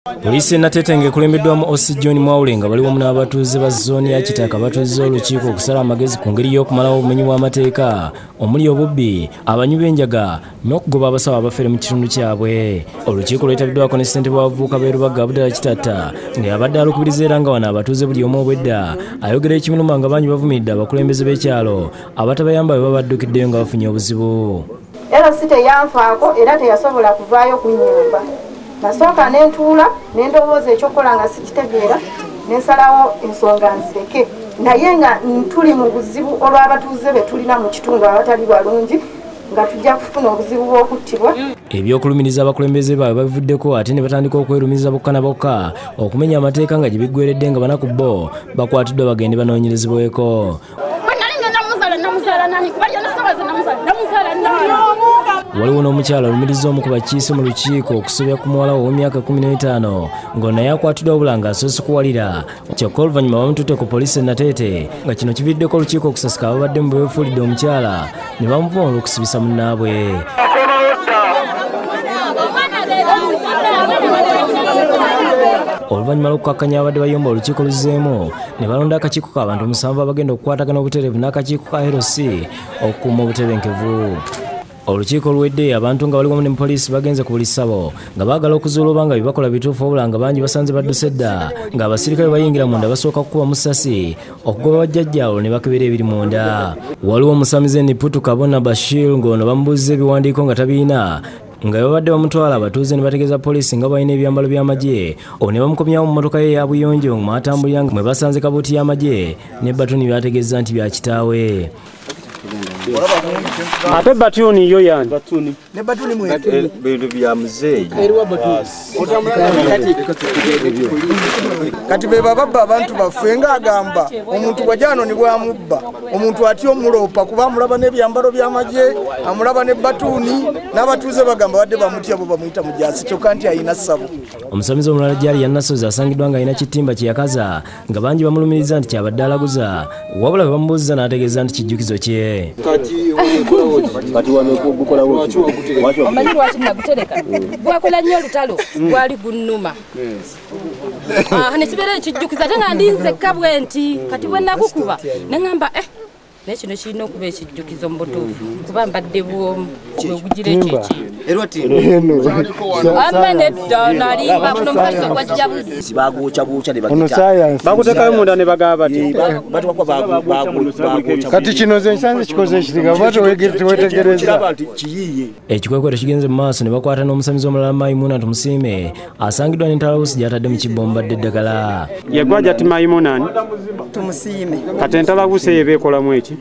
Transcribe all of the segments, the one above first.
Poliisi e Nateete ng'ekulembeddwamu OC John Mwawule nga bali wamu n'abatuuze ba zooni ya Kitaka batuuzizza olukiiko okusala amagezi ku ngeri y'okumalawo obumenyi bw'amateeka omuli obubbi, abanywi b'enjaga n'okugoba abasawo abafere mu kitundu kyabwe. Olukiiko lwetabiddwako ne ssentebe w'abavubuka b'e Rubaga Abdallah Kitatta ng'abadde alukubiriza era nga wano abatuuze buli omu obwedda ayogera ekimuluma nga bangi bavumiridde abakulembeze b'ekyalo abatabayamba bwe babaddukiddeyo nga bafunye obuzibu. Era si teyanfaako era teyasobola kuvaayo kunnyamba. Nasooka ne ntuula ne ndowooza ekyokukola nga sikitegeera ne nsalawo ensonga nzireke, naye nga tuli mu buzibu olw'abatuuze be tulina mu kitundu abatali balungi nga tujja kufuna obuzibu bw'okuttibwa. Ebyokulumiriza abakulembeze baabwe babivuddeko ate ne batandika okwerumiriza bokka na bokka okumenya amateeka nga gye biggweredde nga bana ku bo bakwatiddwa bagende banoonyerezebweko. Waliwo n'omukyala alumiriza omu ku bakiise mu lukiiko okusobya ku muwala we ow'emyaka 15 ng'ono naye akwatiddwa wabula ng'asoose kuwalira, kyokka oluvannyuma bamututte ku poliisi e Nateete nga kino kiviiriddeko olukiiko okusasika ababadde mu beefuulidde omukyala ne bamuvuma olw'okusibisa munnaabwe. Oluvannyuma lw'okukakkanya abadde bayomba olukiiko luzzeemu ne balonda akakiiko k'abantu 7 abagenda okukwatagana obutereevu n'akakiiko ka LC okukuuma obutebenkevu. Olukiiko luwedde abantu nga bali wamu ne poliisi bagenze ku buli ssabo nga baagala okuzuula oba nga bye bakola bituufu wabula nga bangi basanze badduse dda ng'abasirikale bayingira munda basooka kukuba musasi okugoba bajjajjaabo ne bakebera ebiri munda. Waliwo omusamize Niputu Kabona Bashir ng'ono bamubuuzizza ebiwandiiko nga tabiina nga babadde bamutwala abatuuze ne bategeeza poliisi nga balina ebyambalo by'amagye ono ne bamukomyawo mu mmotoka ye eya buyonjo mw'atambulira mwe basanze kabuuti y'amagye ne batuni byategeeza nti bya kitaawe. Ate batuni yo yani batuni ne batuni mwe bintu bya muzeeyi kati be bababba abantu baffe ng'agamba omuntu bw'ajano ni bwamubba omuntu atyo omulopa kuba amulaba n'ebyambalo by'amagye amulaba ne batuni n'abatuuze bagamba badde bamutya bo bamuyita mujaasi kyokka nti ayina ssabo. Omusamize omulala gyali Yannasozi asangiddwa ng'alina kitimba kye yakaza nga bangi bamulumiriza nti kyabadde alaguza wabula bwe bamubuuziza n'ategeeza nti kijjukizo kye. Omanyi lwaki nagutereka? Gwakola nnyo olutalo gwali gunnuma ne kibeera ekijjukizo ate nga ndi nzekka bwe nti kati bwe nagukuba ne ŋŋamba naye kino kirina okuba ekijjukizo mu butuufu kuba mbadde bwomu bwe bugira ekyo ekintu. Amma nedda nalimba buno omufaliso gwajja buzi. Baagwokya ne bagita baguteekayo munda ne bagaba bati kati kino nze nsanze kikoze ekiriga oba tewetegereza. Ekikwekweto kigenze mu maaso ne bakwata n'omusamize omulala Maimuna Tumusiime asangiddwa n'entalawusi gy'atadde mu kibbo omubadde eddagala. Ye gwajja ati Maimuna Tumusiime kati entalawusi eyo ebeekolamu eki?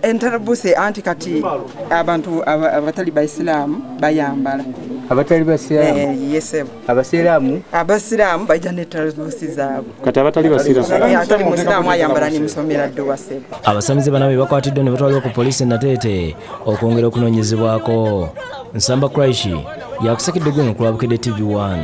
Entalawusi anti kati abantu abatali bayisiraamu bayambala. Abatali basiraamu? Yesebo. Abasiraamu? Abasiraamu bajja n'entalawusi zaabwe. Kati abatali basiraamu? Atali musiraamu ayambala ne musomera dduwa sebo. Abasamize bano be bakwatiddwa ne batwalibwa ku poliisi e Nateete okwongera okunoonyezebwako. Nsamba Kraishi yakusakedde gwe ku Lwabukedde TV1.